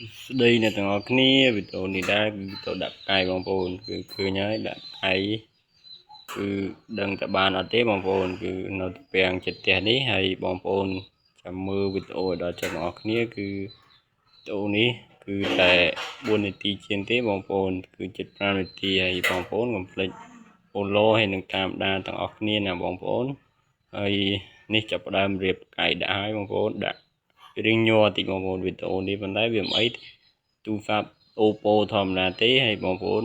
ស្ដីអ្នកទាំងអស់គ្នាវីដេអូនេះដែរគឺវីដេអូដាក់ផ្កាយបងប្អូនគឺឃើញហើយដាក់ផ្កាយគឺដឹងតែបានអត់ទេបងប្អូនគឺនៅត្រពាំងចិត្តផ្ទះនេះហើយបងប្អូនចាំមើលវីដេអូឲ្យដល់ចប់ទាំងអស់គ្នាគឺវីដេអូនេះគឺតែ4នាទីជាងទេបងប្អូនគឺជិត5នាទីហើយបងប្អូនកុំភ្លេច follow ហើយនឹងតាមដានទាំងអស់គ្នាណាបងប្អូនហើយនេះចាប់ផ្ដើមរៀបផ្កាយដាក់ហើយបងប្អូនដាក់រៀងញ័រតិចបងប្អូនវីដេអូនេះប៉ុន្តែវាមិនអីទេទូរស័ព្ទ Oppo ធម្មតាទេហើយបងប្អូន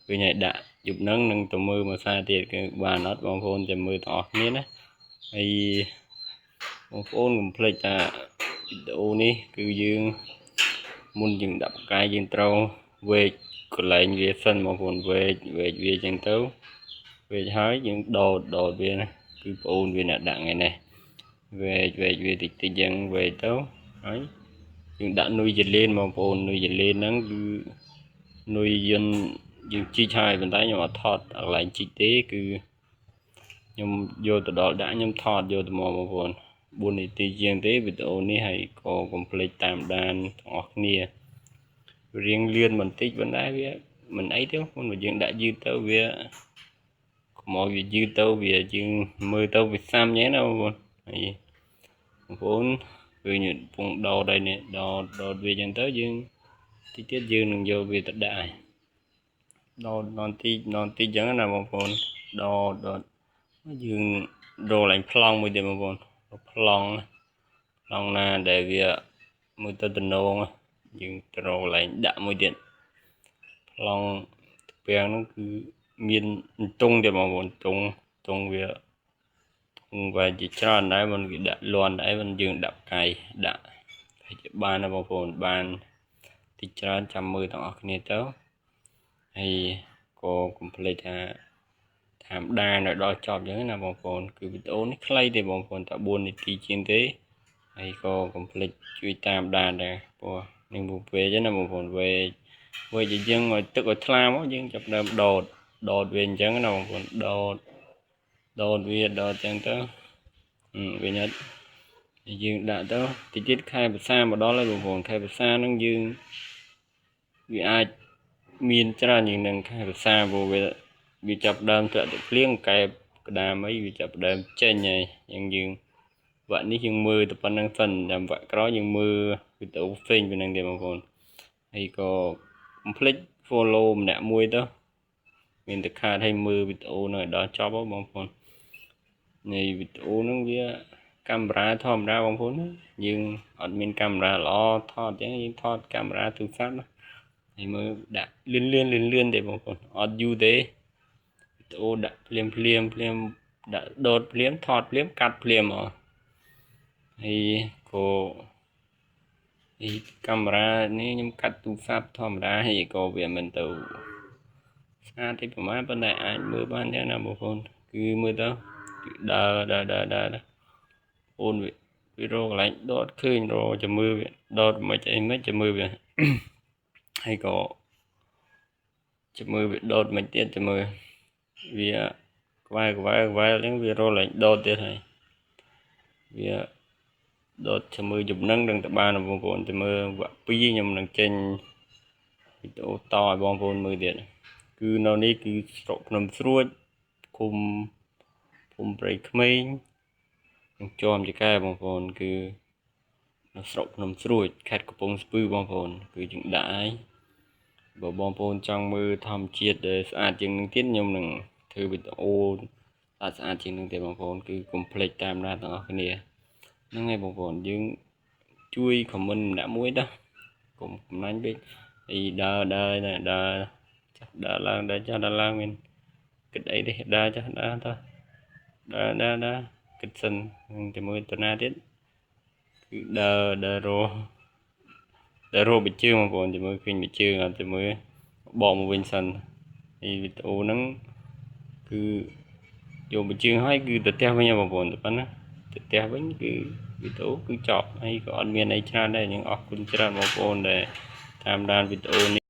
ឃើញហើយដាក់យប់ហ្នឹងនឹងទៅមើលមួយសារទៀតគឺបានអត់បងប្អូនចាំមើលទាំងអស់គ្នាណាហើយបងប្អូនកុំភ្លេចថាវីដេអូនេះគឺយើងមុនយើងដាក់ផ្កាយយើងត្រូវវែកកន្លែងវាសិនបងប្អូនវែកវែកវាចឹងទៅវែកហើយយើងដោតដោតវាណាគឺប្អូនវាអ្នកដាក់ថ្ងៃនេះវែកវែកវាតិចតិចចឹងវែកទៅហើយយើងដាក់នុយចលេនបងប្អូននុយចលេនហ្នឹងគឺនុយយន្តយើងជីកហើយប៉ុន្តែខ្ញុំអត់ថតកន្លែងជីកទេគឺខ្ញុំយកទៅដល់ដាក់ខ្ញុំថតយកទៅមកបងប្អូន4នាទីជាងទេវីដេអូនេះហើយក៏កុំភ្លេចតាមដានទាំងអស់គ្នារៀងលឿនបន្តិចប៉ុន្តែវាមិនអីទេបងប្អូនបើយើងដាក់យឺតទៅវាកុំឲ្យវាយឺតទៅវាយើងមើលទៅវាសាំញ៉ែណាបងប្អូនហើយបងប្អូនគឺកំពុងដោតហើយនេះដោតដោតវាចឹងទៅយើងតិចទៀតយើងនឹងយកវាទៅដាក់ហើយដោតដល់តិចដល់តិចចឹងណាបងប្អូនដោតដោតយើងរកឡើងប្លង់មួយទៀតបងប្អូនប្លង់ប្លង់ណាដែលវាមើលទៅតំណងយើងទៅរកកន្លែងដាក់មួយទៀតប្លង់ពាំងហ្នឹងគឺមានតុងទៀតបងប្អូនតុងតុងវាវាជាច្រើនដែរមិនគេដាក់លន់ដែរមិនយើងដាក់ផ្កាយដាក់ហើយជាបានណាបងប្អូនបានតិចច្រើនចាំមើលទាំងអស់គ្នាទៅហើយក៏កុំភ្លេចថាតាមដានឲ្យដល់ចប់អញ្ចឹងណាបងប្អូនគឺវីដេអូនេះខ្លីទេបងប្អូនតែ4នាទីជាងទេហើយក៏កុំភ្លេចជួយតាមដានដែរព្រោះនឹងពពេកណាបងប្អូនវែកវែកយើងឲ្យទឹកឲ្យថ្លាមកយើងចាប់ដើមដោតដោតវាអញ្ចឹងណាបងប្អូនដោតដោតវាដោតអញ្ចឹងទៅវិញអត់យើងដាក់ទៅតិចទៀតខែភាសាមកដល់ហើយបងប្អូនខែភាសាហ្នឹងយើងវាអាចមានច្រើនជាងនឹងខែភាសាព្រោះវាវាចាប់ដើមធ្លាក់ទឹកភ្លៀងកែបក្តាមអីវាចាប់ដើមចេញហើយអញ្ចឹងយើងវគ្គនេះយើងមើលតែប៉ុណ្្នឹងសិនចាំវគ្គក្រោយយើងមើលវីដេអូផ្សេងពីហ្នឹងទៀតបងប្អូនហើយក៏កុំភ្លេច follow ម្នាក់មួយទៅមានតែខាតឲ្យមើលវីដេអូនៅឲ្យដល់ចប់ហ៎បងប្អូននៃវីដេអូហ្នឹងវាកាមេរ៉ាធម្មតាបងប្អូនយើងអត់មានកាមេរ៉ាល្អថតអញ្ចឹងយើងថតកាមេរ៉ាទូរស័ព្ទណាហើយមើលដាក់លឿនលឿនលឿនលឿនទេបងប្អូនអត់យូរទេវីដេអូដាក់ភ្លាមភ្លាមភ្លាមដាក់ដោតភ្លាមថតភ្លាមកាត់ភ្លាមអស់ហើយក៏នេះកាមេរ៉ានេះខ្ញុំកាត់ទូរស័ព្ទធម្មតាហើយក៏វាមិនទៅស្អាតទេប្រហែលប៉ុន្តែអាចមើលបានទេណាបងប្អូនគឺមើលទៅគឺដើរដើរដើរដើរអូនវាវារកកន្លែងដតឃើញរកចាំមើលវាដតមិនអីមិនចាំមើលវាហើយក៏ចាំមើលវាដតមិនទៀតចាំមើលវាក្បែរក្បែរក្បែរអញ្ចឹងវារកកន្លែងដតទៀតហើយវាដតចាំមើលចំណឹងនឹងតបានបងប្អូនចាំមើលវគ្គ2ខ្ញុំនឹងចេញវីដេអូតឲ្យបងប្អូនមើលទៀតគឺនៅនេះគឺស្រុកភ្នំស្រួចឃុំភូមិព្រៃក្មេងនឹងជាំចកែបងប្អូនគឺនៅស្រុកភ្នំស្រួចខេត្តកំពង់ស្ពឺបងប្អូនគឺយើងដាក់ហើយបើបងប្អូនចង់មើលធម្មជាតិដែលស្អាតជាងនឹងទៀតខ្ញុំនឹងធ្វើវីដេអូស្អាតស្អាតជាងនឹងទៀតបងប្អូនគឺកុំភ្លេចតាមដានទាំងអស់គ្នាហ្នឹងហើយបងប្អូនយើងជួយ comment ម្នាក់មួយទៅកុំកំណាញ់ពេកអីដើរដើរដើរចាស់ដើរឡើងដើរចាស់ដើរឡើងមានគិតអីទេដើរចាស់ដើរទៅដើរដើរដើរគិតសិននឹងជាមួយតាណាទៀតគឺដើរដើររដើររបិជើងបងប្អូនជាមួយឃើញបិជើងអត់ជាមួយបកមកវិញសិននេះវីដេអូហ្នឹងគឺយកបិជើងហើយគឺទៅផ្ទះវិញបងប្អូនតែប៉ុណ្ណាទៅផ្ទះវិញគឺវីដេអូគឺចប់ហើយក៏អត់មានអីច្រើនដែរយើងអរគុណច្រើនបងប្អូនដែលតាមដានវីដេអូនេះ។